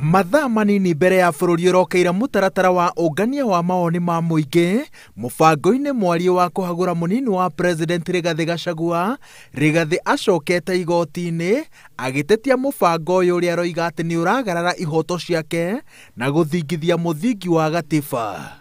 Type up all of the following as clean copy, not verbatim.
Mathaa manini mbere ya bũrũri ũrokeire mũtaratara wa ũngania wa mawoni ma mũingĩ mũbango-inĩ mwario wa kũhagũra mũnini wa President Rigathĩ Gachagua. Rigathĩ acokete igoti-inĩ agĩtetia mũbango ũyũ ũrĩa aroiga atĩ nĩ ũragarara ihoto ciake na gũthingithia mũthingi wa gatiba.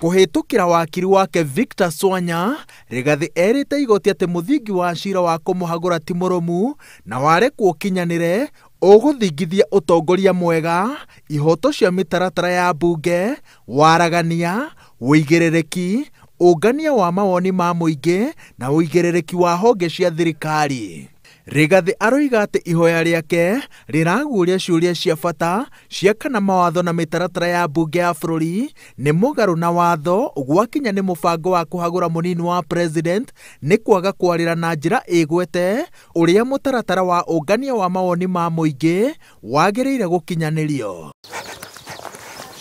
Kũhĩtũkĩra wakiri wake Victor Swanya, Rigathĩ erĩte igoti atĩ mũthingi wa cira wa kũmũhagũra ti mũrũmu na warekwo ũkinyanĩre ũgũthingithia ũtongoria mwega, ihoto cia mĩtaratara ya mbunge, waragania, ũigĩrĩrĩki, ũngania wa mawoni ma mũingĩ na ũigĩrĩrĩki wa honge cia thirikari. Rigathĩ aroiga atĩ ihoya rĩake rĩraguũria ciũria cia bata cia kana mawatho na mĩtaratara ya mbunge ya bũrũri nĩ mũgarũ na watho gwakinya nĩ mũbango wa kũhagũra mũnini wa president nĩ kwaga kwarĩra na njĩra ĩgwete ũrĩa mũtaratara wa ũngania wa mawoni ma mũingĩ wagĩrĩire gũkinyanĩrio.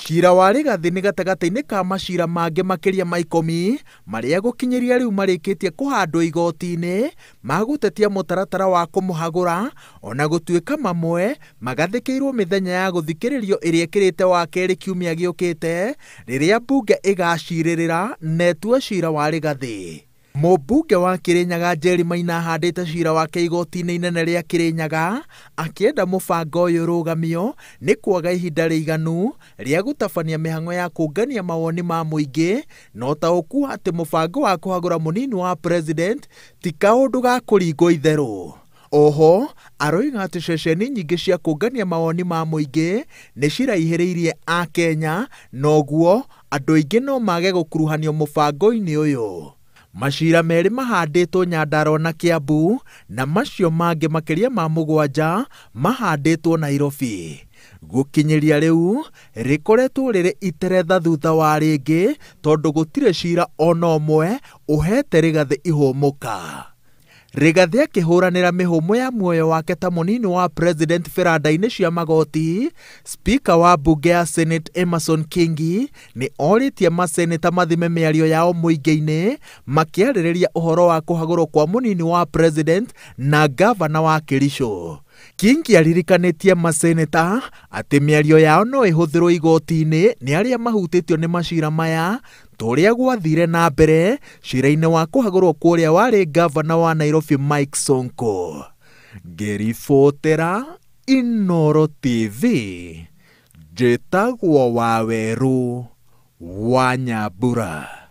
Cira wa Rigathĩ nĩ gatagatĩ-inĩ ka macira mangĩ makĩria ma 10 marĩa gũkinyĩria rĩu marĩkĩtie kũhandwo igoti-inĩ ma gũtetia mũtaratara wa kũmũhagũra, ona gũtuĩka mamwe magathĩkĩirwo mĩthenya ya gũthikĩrĩrio ĩrĩa ĩkĩrĩte wa kerĩ kiumia gĩũkĩte rĩrĩa mbunge ĩgacirĩrĩra na ĩtue cira wa Rigathĩ. Mũmbunge wa Kirinyaga Njeri Maina ahandĩte cira wake igoti-inĩ inene rĩa Kirinyaga akĩenda mũbango ũyũ ũrũgamio nĩ kwaga ihinda rĩiganu rĩa gũtabania mĩhang'o ya kũngania mawoni ma mũingĩ na ũtaũku atĩ mũbango wa kũhagũra mũnini wa president ti kaũndũ ga kũringwo itherũ. Oho aroiga atĩ ceceni nyingĩ cia kũngania mawoni ma mũingĩ nĩ ciraihĩrĩirie Akenya na ũguo andũ aingĩ no mage gũkuruhanio mũbango-inĩ ũyũ. Macira merĩ mahandĩtwo Nyandarua na Kiambu na macio mangĩ makĩria ma 7 mahandĩtwo Nairobi. Gũkinyĩria rĩu rĩkoretwo rĩrĩ iteretha thutha wa rĩngĩ tondũ gũtirĩ cira ona ũmwe ũhete Rigathĩ ihũmũka. Rigathĩ akĩhũranĩra mĩhũmũ ya muoyo wake ta mũnini wa president biranda-inĩ cia magoti, Speaker wa mbunge ya Senate Emerson Kingi nĩ orĩtie maseneta mathime mĩario yao mũingĩ-inĩ makĩarĩrĩria ũhoro wa kũhagũrwo kwa mũnini wa president na gavana wa Kericho. Kingi aririkanĩtie maseneta atĩ mĩario yao no ĩhũthĩrwo igoti-inĩ nĩ arĩa mahutĩtio nĩ macira maya ta ũrĩa gwathire na mbere cira-inĩ wa kũhagũrwo kũrĩa warĩ gavana wa Nairobi Mike Sonko. Ngĩribotera Inooro TV, njĩtagwo Wawerũ wa Nyambura.